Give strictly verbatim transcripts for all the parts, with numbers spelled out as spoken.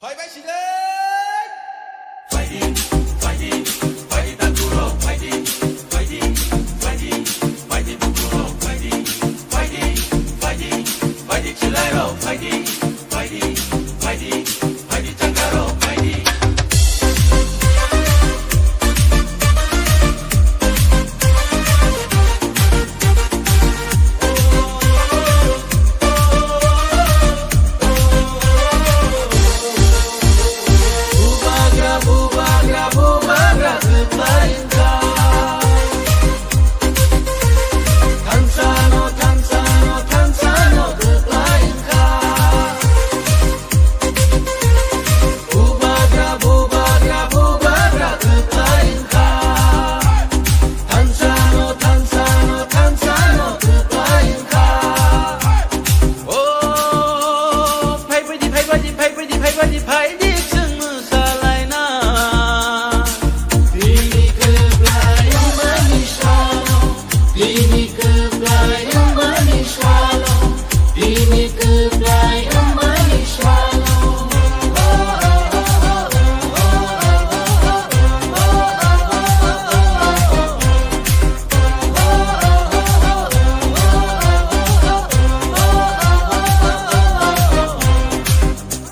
Phaibai sile. O, phaibaidi, phaibaidi, phaibaidi, phaibaidi, phaidi chwng mwsalaina. Bini kwplai wngmani salo, bini kwplai wngmani salo, bini kwplai wngmani salo.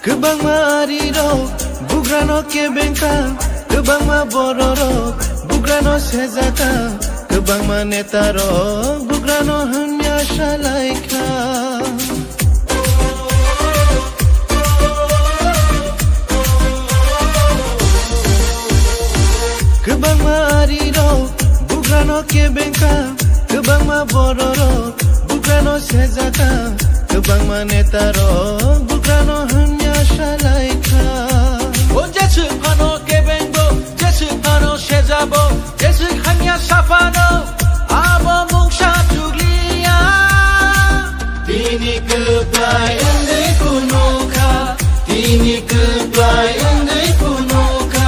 Kwbangma arirok bugrano kebengkha, kwbangma bororok bugrano sejaka, kwbangma netarok bugrano hwnmya salaikha. Kwbangma arirok bugrano kebengkha, kwbangma bororok bugrano sejaka, kwbangma netarok bugrano hwnmya salaikha. O jeswk phano kebengbo, jeswk phano sejabo, jeswk hamya saphano, abo mungsa chukliya. Bini kwplai wngwi phunukha, bini kwplai wngwi phunukha,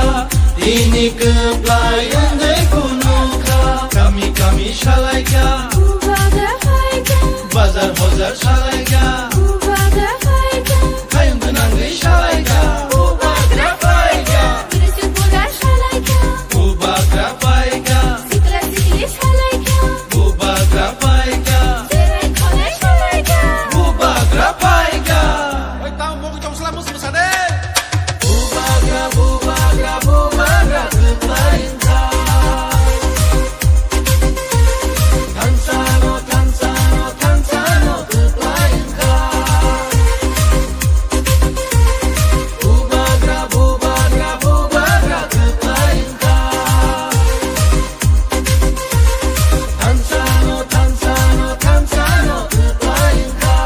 bini kwplai wngwi phunukha. Kami kami salaikha, Bubagra phaikha, bazar hojar salaikha, Bubagra phaikha, hayung gwnangwi salaikha, Bubagra phaikha, Tirsu Bubagra salaikha, Bubagra phaikha, Sikla sikli salaikha, Bubagra phaikha, Serai khonai salaikha, Bubagra phaikha. Oi, tamo mugwi tong sla mus musa de. Bubagra, bubagra, bubagra, kwplai wngkha. Thansano, thansano, thansano, kwplai wngkha. Bubagra, bubagra, bubagra, kwplai wngkha. Thansano, thansano, thansano, kwplai wngkha.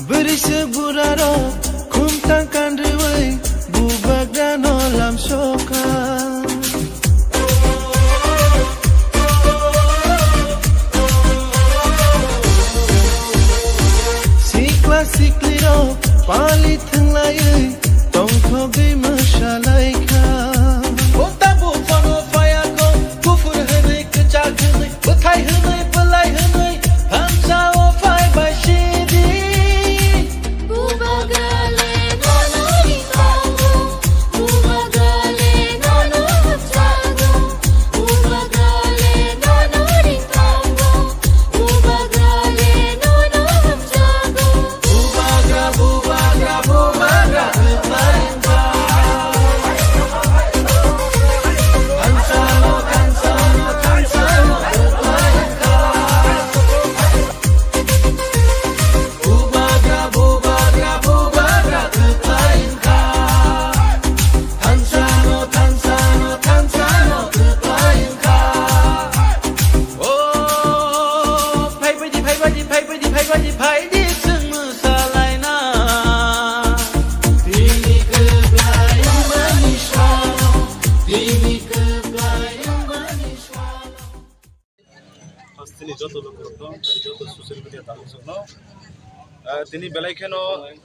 Bwrwi se burarok khumtang kanrwi bubagrano lamsokha. Sikla siklirok pali thwnglaiwi tongthogwi mwsalaikha. Bo tabuk phano phaiya kho, kuphur hwnwi, kwchak hwnwi, bwthai hwnwi, bwlai hwnwi, thansa o phai bai sidi. Bubagra le nono ri tongo, bubagra le nono Ah, tini belai kheno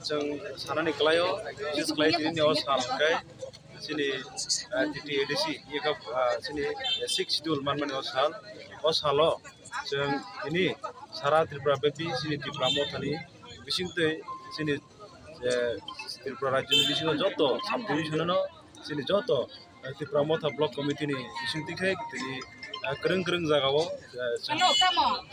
chwng sanani kwlaio, bises khlai tini ni o sal hwnkhe chini, ah, T T A D C, eko, ah, chini sixth schedule manmani o sal, o salo chwng tini sara Tripura byapi chini Tipra Mothani bisingtwi chini, eh, Tripura rajyoni bisingo joto subdivision-o chini joto, eh, Tipra Motha Block Committee ni bisingtwi khe tini, eh, kwrwng kwrwng jagao, eh, chini,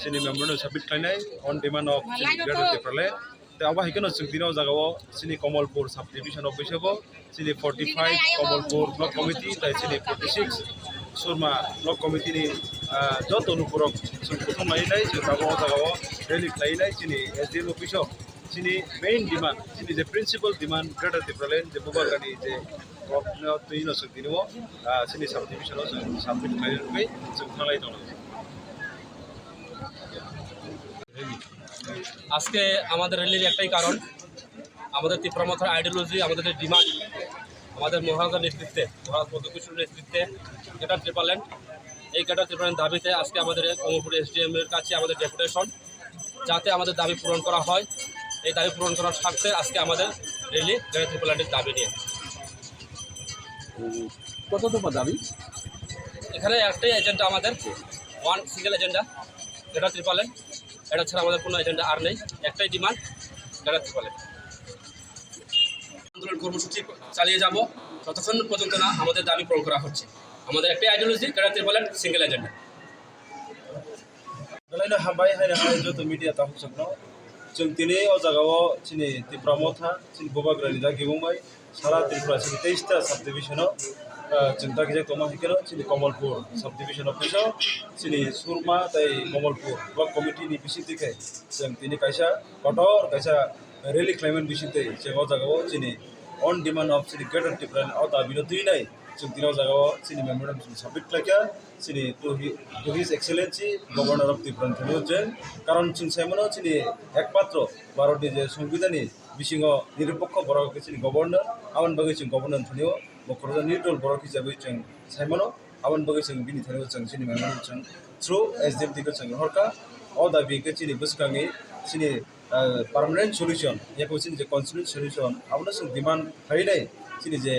chini memorandum submit khlainai on demand of chini Greater Tipraland. Tei abo hai kheno chwng tini o jagao chini Kamalpur subdivision office o bo chini forty five Kamalpur Block Committee tei chini forty six Surma Block Committee ni, ah, joto lukurok chwng kuthum lainai, chwng tabuk o jagao rally khlainai chini S D M office o. Chini main demand, chini je principal demand Greater Tipraland je bubagrani je kok no twi no chwng tini o, ah, chini subdivision o chwng submit khlai rwgwi chwng thanglai tongo. আজকে আমাদের র্যালির একটাই কারণ, আমাদের তিপ্রা মথার আইডিওলজি, আমাদের যে ডিমান্ড, আমাদের মহারাজার নেতৃত্বে, মহারাজ পদ্মকিশোর নেতৃত্বে গ্রেটার ত্রিপুরাল্যান্ড, এই গ্রেটার ত্রিপুরাল্যান্ড দাবিতে আজকে আমাদের কমলপুর এসডিএম এর কাছে আমাদের ডেপুটেশন, যাতে আমাদের দাবি পূরণ করা হয়। এই দাবি পূরণ করার স্বার্থে আজকে আমাদের র্যালি গ্রেটার ত্রিপুরাল্যান্ডের দাবি নিয়ে। উম, কত দফা দাবি? এখানে একটাই এজেন্ডা আমাদের, one single agenda, greater Tripuraland. এটা ছাড়া আমাদের কোনো এজেন্ডা আর নেই, একটাই ডিমান্ড, গ্রেটার ত্রিপুরাল্যান্ড। আন্দোলন কর্মসূচি চালিয়ে যাব যতক্ষণ পর্যন্ত না আমাদের দাবি পূরণ করা হচ্ছে। আমাদের একটাই ideology, greater Tripuraland, single agenda. Belai no hambai haino hai joto media takhuk chwngno. Chwng tini o jagao chini Tipra Motha, chini bubagrani dagi wngbai sara Tripura chini teista subdivision o, ah, chwng dagijak tongma hai kheno chini Kamalpur subdivision o kisa chini Surma tei Kamalpur block committee ni bisingtwi khe chwng tini kaisa kotor kaisa rally khlaimani bisingtwi chwng o jagao chini on demand of chini Greater Tipraland o dabi no twinai chwng tini o jagao chini memorandum chwng submit khlaikha chini to hi-, to His Excellency Governor of Tipraland thani o chwng, karon chwng sai mano chini ekmatro Bharat ni je Songbidan ni bisingo nirupokho borok khe chini Governor, aboni bagwi chwng Governor thani o bokhorok nirwdol borok hisabe chwng sai mano, aboni bagwi chwng bini thani o chwng chini memorandum chwng through S D M twi khe chwng rohorkha. O dabi khe chini bwskangni chini ah, permanent solution, yakung chini je constitutional solution, abono chwng demand khlainai, chini je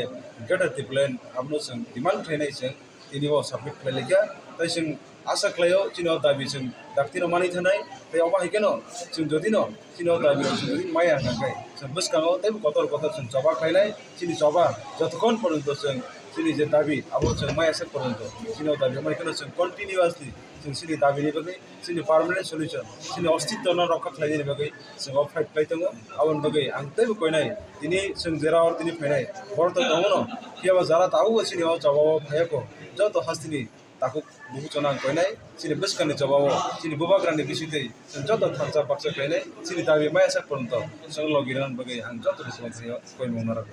Greater Tipraland, abono chwng demand khlainai chwng tini o submit khlai laikha. Tai chwng asa khlaio, chini o dabi chwng daktino manwi thanai, tei obo hai kheno chwng jodino chini o dabi chwng jodi maya hwnkha khe chwng bwskango teibo kotor kotor chwng choba khlainai, chini choba jotokhon porjonto chwng chini je dabi abo chwng maya sak porjonto chini o dabi omo hai kheno chwng continuously chwng chini dabini bagwi chini permanent solution, chini ostitwno rokha khlainani bagwi chwng o fight khlai tongo. Aboni bagwi ang teibo koinai tini chwng jera o tini phainai borok to tongo no, phiya ba jara tabukbo chini o jabao phaiya kho. Joto hasteni takhuk bukuchano ang koinai chini bwskangni jabao chini bubagrani bisingtwi chwng joto thansa baksa khlainai chini dabi maya sak porjonto chwng logi rwnani bagwi ang joto bukuchano koimung narwkgo.